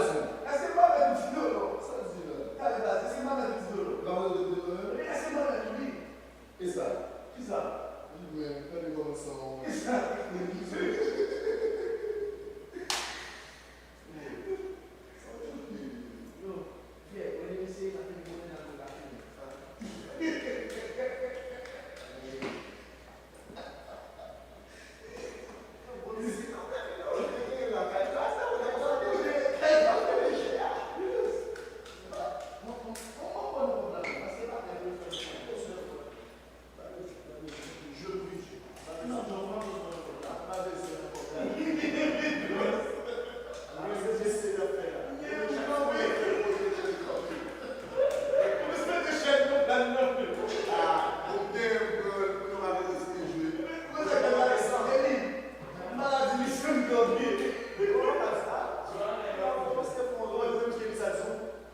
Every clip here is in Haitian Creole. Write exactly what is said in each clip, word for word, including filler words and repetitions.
Èske m pa mèt ou ti dolo? Sa l di la? Gade baz, èske m pa mèt ou ti dolo? L ap rele w ti dolo menm? Èske m pa mèt ou li? E sa? Ki sa? Men, gade kòman sa yon... Ki sa? Sa w di? Yo, vyè, wè mesye, sa fè m konnen nan kafe.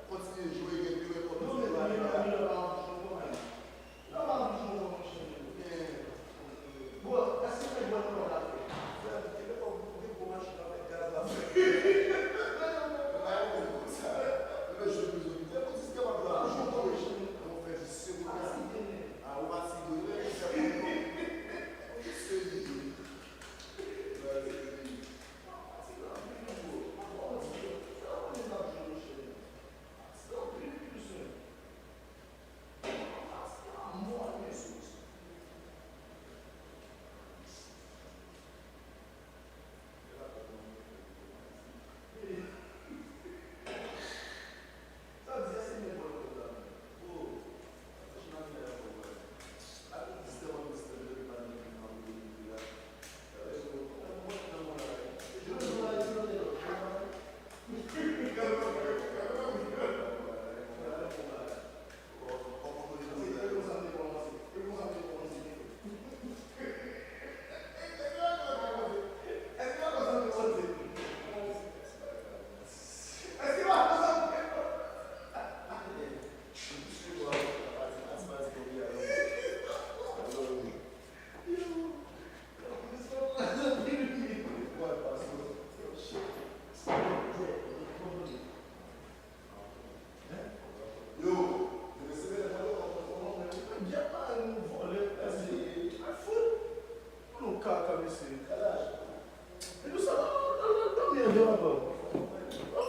Kontinye jwe, gen pi rekòt.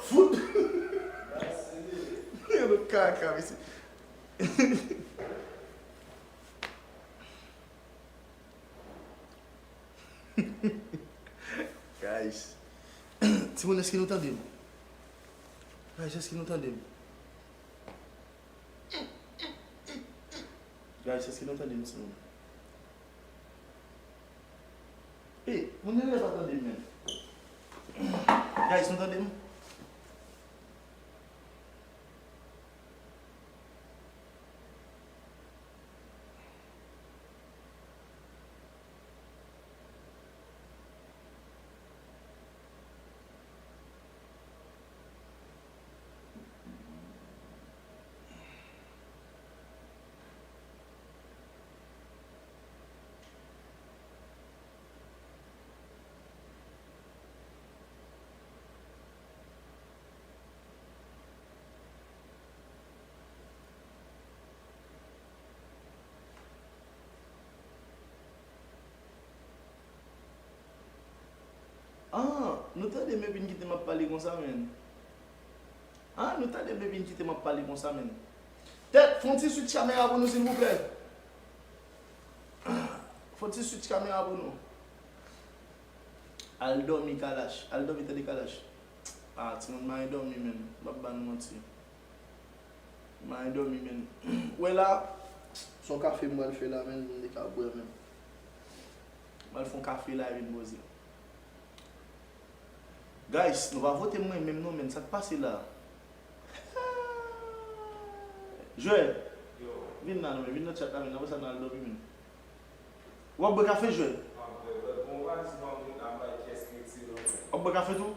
Fout. Kaka mesye. Guys. Timoun, èske nou tande m? Guys, èske nou tande m? Guys, èske nou tande m, timoun? Ey, moun yo pa tande m menm. Guys, nou tande m? Ah, nou tande m epi n kite m ap pale konsa, menn. Ah, nou tande m epi n kite m ap pale konsa, menn. Tèt, fè yon ti switch kamera pou nou, silvouplè. Fè yon ti switch kamera pou nou. Al dòmi, Kalash. Al dòmi, tande, Kalash. Ah, timoun, m a endòmi, menn. M p ap ba nou manti. M a endòmi, menn. Wè la, se yon kafe m pral fè la, menn, m te ka bwè, menn. M pral fè yon kafe la epi m poze. Guys, nou pa vote mwen menm non, menn, sa k pase la? Jwè, vin la non, menn, vin nan chat la, menn, apre sa n al dòmi, menn. W ap bwè kafe, Jwè? W ap bwè kafe tou?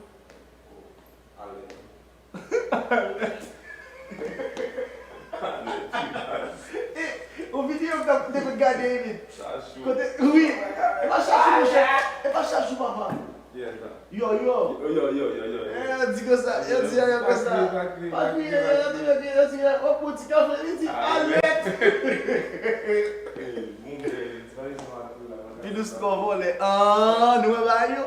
Yon videyo m t ap, te konn gade, epi. Kote, wi. E pa chak jou, monchè. E pa chak jou, papa. Yo, yo. Yo, yo, yo, yo, yo. Eh, yo di konsa, yo di yo konsa. Pa kriye, pa kriye, yo di, yo di, yo di, yo di, oh, pou ti kafe, li di, alèt. Pi dous twò vòlè. Ah, nou wè bagay yo.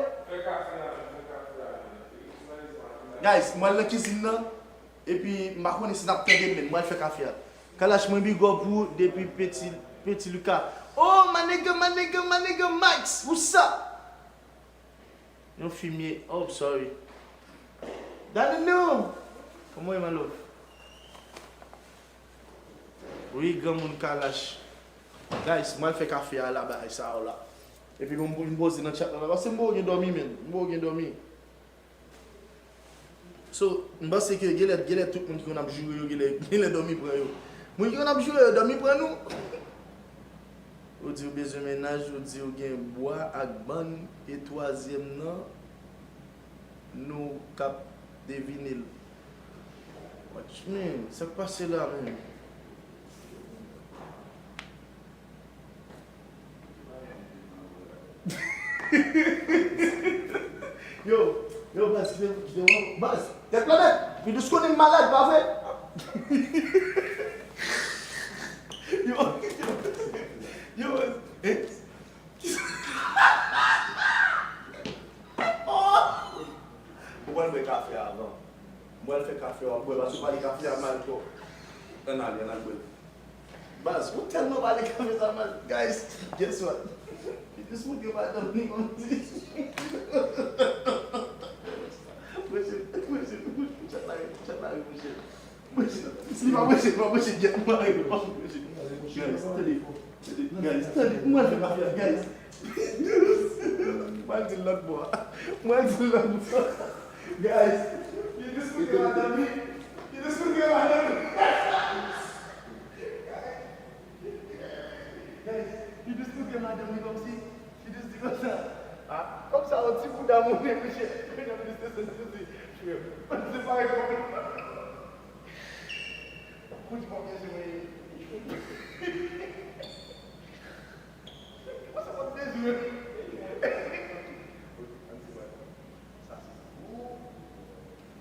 Guys, mwen al nan kizin nan. Epi, m pa konnen si n ap tande m, men mwen al fè kafe a. Kalash, mwen big up ou depi Peti, Peti Luka. Oh, my nigga, my nigga, my nigga Max, what's up? Yon fi m ye, oh, sorry. Dani nou! Kòman w ye, my love? Wi, granmoun Kalash. Guys, mwen al fè kafe a la, bagay sa yo la. Epi, bon, m poze nan chat la, paske m poko gen dòmi, menn. M poko gen dòmi. So, m panse ke genlè, genlè tout moun ki konn ap joure yo, genlè, genlè dòmi pran yo. Moun ki konn ap joure yo, dòmi pran nou. Ou di ou bezwen mennaj, ou di ou gen bwa ak bann, e twazyèm nan, nou k ap devine l. Watch me, sa k pase la, menn? Yo, yo, baz, kite, kite, baz, tèt la nèt. Pi dous konnen m malad, pa vre? Yo, yo, yo, baz, eh? Ou pral bwè kafe avan. Mwen al fè kafe a, w ap bwè, paske w pale kafe a mal twòp. Ann ale, ann al bwè l. Baz, ou tèlman pale kafe sa mal. Guys, guess what? Li jis montre madanm li kòmsi. Mwen se, mwen se, chat la, chat la, mwen se. Mwen se, li pa mwen se, li pa mwen se, gyèt mwen, li pa mwen se. Guys, tande, tande, guys, tande, mwen fè kafe a, guys. Mwen di l lòt bò a. Mwen di l lòt bò a. Guys, li jis montre madanm li. Li jis montre madanm li. Guys, li jis montre madanm li kòmsi, li jis di konsa. Ah, kòmsa yon ti bouda monnen, mesye. Mesye, mesye, se, se, se, se, se pa repon. Kout bò mesye mwen ye. Mwen sa mwen bezwen. Sa se pou ou.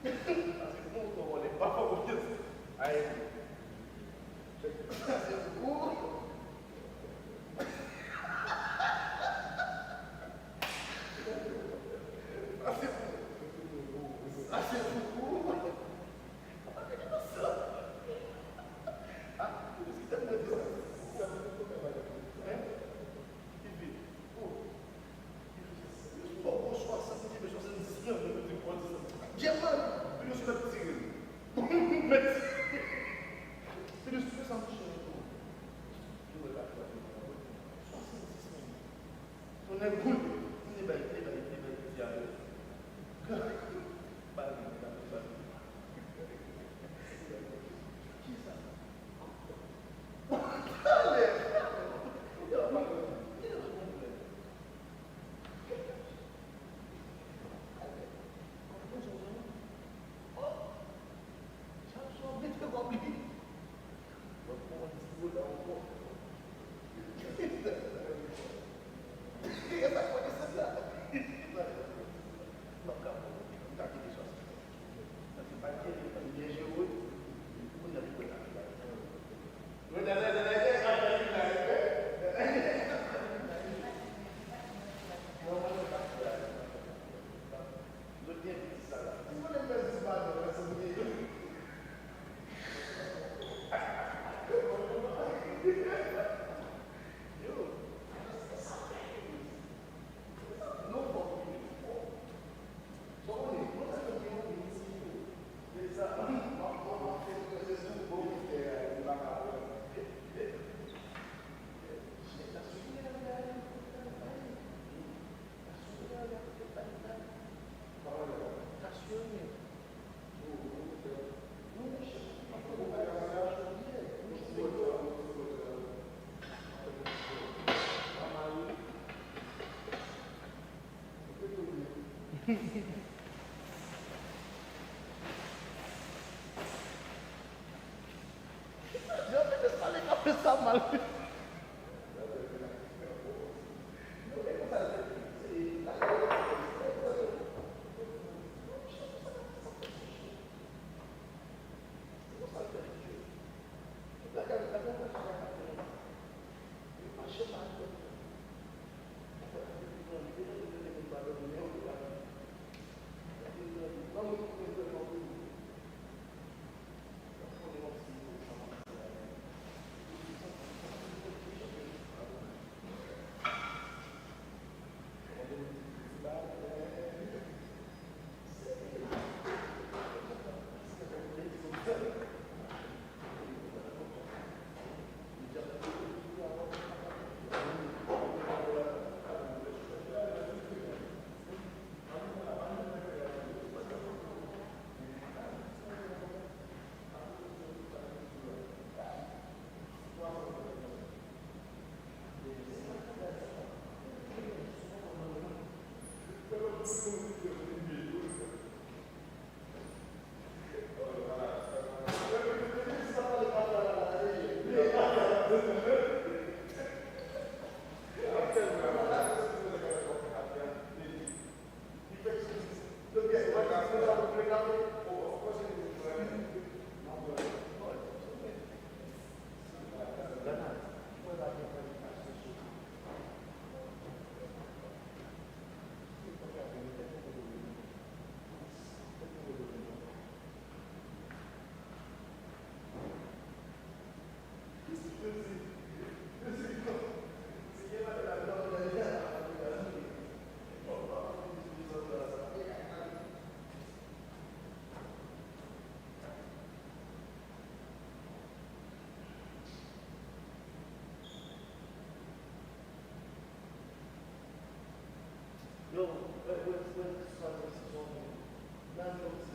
Sa se pou ou, twò vòlè. Pa fò konfyans. Ay. Sa se pou ou. Sa se pou ou. Sa se pou ou. Jan Menes pale ka fè sa mal. Yo, wè, wè, wè, wè, wè, wè, wè, wè,